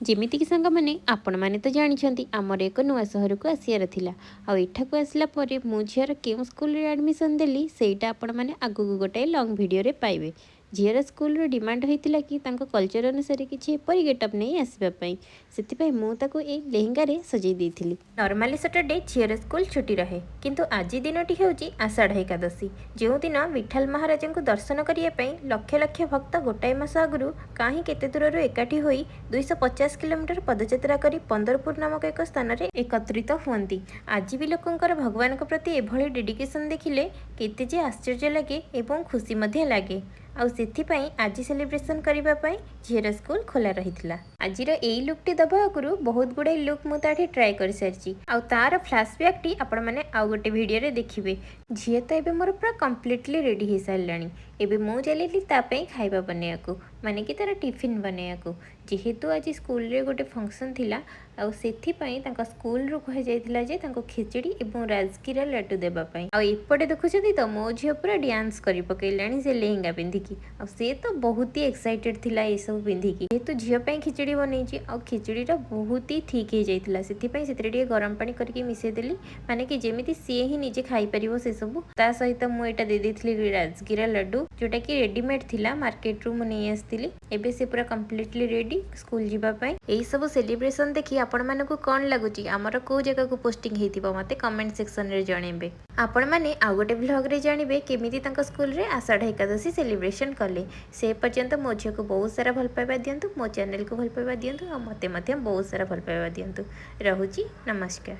ଯେମିତିକି ସାଙ୍ଗମାନେ, ଆପଣମାନେ ତ ଜାଣିଛନ୍ତି, ଆମର ଏକ ନୂଆ ସହରକୁ ଆସିବାର ଥିଲା। ଆଉ ଏଠାକୁ ଆସିଲା ପରେ ମୁଁ ଝିଅର କେଉଁ ସ୍କୁଲରେ ଆଡ଼ମିସନ୍ ଦେଲି, ସେଇଟା ଆପଣମାନେ ଆଗକୁ ଗୋଟାଏ ଲଙ୍ଗ୍ ଭିଡ଼ିଓରେ ପାଇବେ। ଝିଅର ସ୍କୁଲର ଡିମାଣ୍ଡ ହୋଇଥିଲା କି ତାଙ୍କ କଲଚର ଅନୁସାରେ କିଛି ଏପରି ଗେଟଅପ୍ ନେଇ ଆସିବା ପାଇଁ। ସେଥିପାଇଁ ମୁଁ ତାକୁ ଏଇ ଲେହେଙ୍ଗାରେ ସଜେଇ ଦେଇଥିଲି। ନର୍ମାଲି ସଟରଡେ ଝିଅର ସ୍କୁଲ ଛୁଟି ରହେ, କିନ୍ତୁ ଆଜି ଦିନଟି ହେଉଛି ଆଷାଢ଼ ଏକାଦଶୀ, ଯେଉଁଦିନ ବିଠାଲ ମହାରାଜଙ୍କୁ ଦର୍ଶନ କରିବା ପାଇଁ ଲକ୍ଷ ଲକ୍ଷ ଭକ୍ତ ଗୋଟାଏ ମାସ ଆଗରୁ କାହିଁ କେତେ ଦୂରରୁ ଏକାଠି ହୋଇ 250 କିଲୋମିଟର ପଦଯାତ୍ରା କରି ପନ୍ଦରପୁର ନାମକ ଏକ ସ୍ଥାନରେ ଏକତ୍ରିତ ହୁଅନ୍ତି। ଆଜି ବି ଲୋକଙ୍କର ଭଗବାନଙ୍କ ପ୍ରତି ଏଭଳି ଡେଡିକେସନ୍ ଦେଖିଲେ କେତେ ଯେ ଆଶ୍ଚର୍ଯ୍ୟ ଲାଗେ ଏବଂ ଖୁସି ମଧ୍ୟ ଲାଗେ। ଆଉ ସେଥିପାଇଁ ଆଜି ସେଲିବ୍ରେସନ୍ କରିବା ପାଇଁ ଝିଅର ସ୍କୁଲ ଖୋଲା ରହିଥିଲା। ଆଜିର ଏଇ ଲୁକ୍ଟି ଦେବା ଆଗରୁ ବହୁତ ଗୁଡ଼ାଏ ଲୁକ୍ ମୁଁ ତାଠି ଟ୍ରାଏ କରିସାରିଛି। ଆଉ ତାର ଫ୍ଲାସବ୍ୟାକ୍ଟି ଆପଣମାନେ ଆଉ ଗୋଟେ ଭିଡ଼ିଓରେ ଦେଖିବେ। ଝିଅ ତ ଏବେ ମୋର ପୁରା କମ୍ପ୍ଲିଟଲି ରେଡ଼ି ହେଇସାରିଲାଣି। ଏବେ ମୁଁ ଚାଲିଲି ତା ପାଇଁ ଖାଇବା ବନେଇବାକୁ, ମାନେ କି ତାର ଟିଫିନ୍ ବନେଇବାକୁ। ଯେହେତୁ ଆଜି ସ୍କୁଲରେ ଗୋଟେ ଫଙ୍କସନ୍ ଥିଲା, ଆଉ ସେଥିପାଇଁ ତାଙ୍କ ସ୍କୁଲରୁ କୁହାଯାଇଥିଲା ଯେ ତାଙ୍କୁ ଖେଚେଡ଼ି ଏବଂ ରାଜଗିରା ଲଡ଼ୁ ଦେବା ପାଇଁ। ଆଉ ଏପଟେ ଦେଖୁଛନ୍ତି ତ, ମୋ ଝିଅ ପୁରା ଡ୍ୟାନ୍ସ କରି ପକେଇଲାଣି ସେ ଲେହେଙ୍ଗା ପିନ୍ଧିକି। ଆଉ ସେ ତ ବହୁତ ହି ଏକ୍ସାଇଟେଡ୍ ଥିଲା ଏସବୁ ପିନ୍ଧିକି। ଯେହେତୁ ଝିଅ ପାଇଁ ଖେଚେଡ଼ି ବନେଇଛି ଆଉ ଖେଚେଡ଼ିଟା ବହୁତ ହି ଥିକ୍ ହେଇଯାଇଥିଲା, ସେଥିପାଇଁ ସେଥିରେ ଟିକେ ଗରମ ପାଣି କରିକି ମିଶାଇ ଦେଲି, ମାନେ କି ଯେମିତି ସିଏ ହିଁ ନିଜେ ଖାଇପାରିବ ସେସବୁ। ତା ସହିତ ମୁଁ ଏଇଟା ଦେଇ ଦେଇଥିଲି ରାଜଗିରା ଲଡ଼ୁ, ଯୋଉଟା କି ରେଡିମେଡ୍ ଥିଲା, ମାର୍କେଟରୁ ମୁଁ ନେଇ ଆସିଥିଲି। ଏବେ ସେ ପୁରା କମ୍ପ୍ଲିଟଲି ରେଡି ସ୍କୁଲ ଯିବା ପାଇଁ। ଏଇ ସବୁ ସେଲିବ୍ରେସନ ଦେଖି ଆପଣମାନଙ୍କୁ କ'ଣ ଲାଗୁଛି? ଆମର କୋଉ ଜାଗାକୁ ପୋଷ୍ଟିଂ ହେଇଥିବ, ମୋତେ କମେଣ୍ଟ ସେକ୍ସନରେ ଜଣେଇବେ। ଆପଣମାନେ ଆଉ ଗୋଟେ ଭ୍ଲଗ୍ରେ ଜାଣିବେ କେମିତି ତାଙ୍କ ସ୍କୁଲରେ ଆଷାଢ଼ ଏକାଦଶୀ ସେଲିବ୍ରେସନ କଲେ। ସେ ପର୍ଯ୍ୟନ୍ତ ମୋ ଝିଅକୁ ବହୁତ ସାରା ଭଲ ପାଇବା ଦିଅନ୍ତୁ, ମୋ ଚ୍ୟାନେଲକୁ ଭଲ ପାଇବା ଦିଅନ୍ତୁ ଆଉ ମୋତେ ମଧ୍ୟ ବହୁତ ସାରା ଭଲ ପାଇବା ଦିଅନ୍ତୁ। ରହୁଛି, ନମସ୍କାର।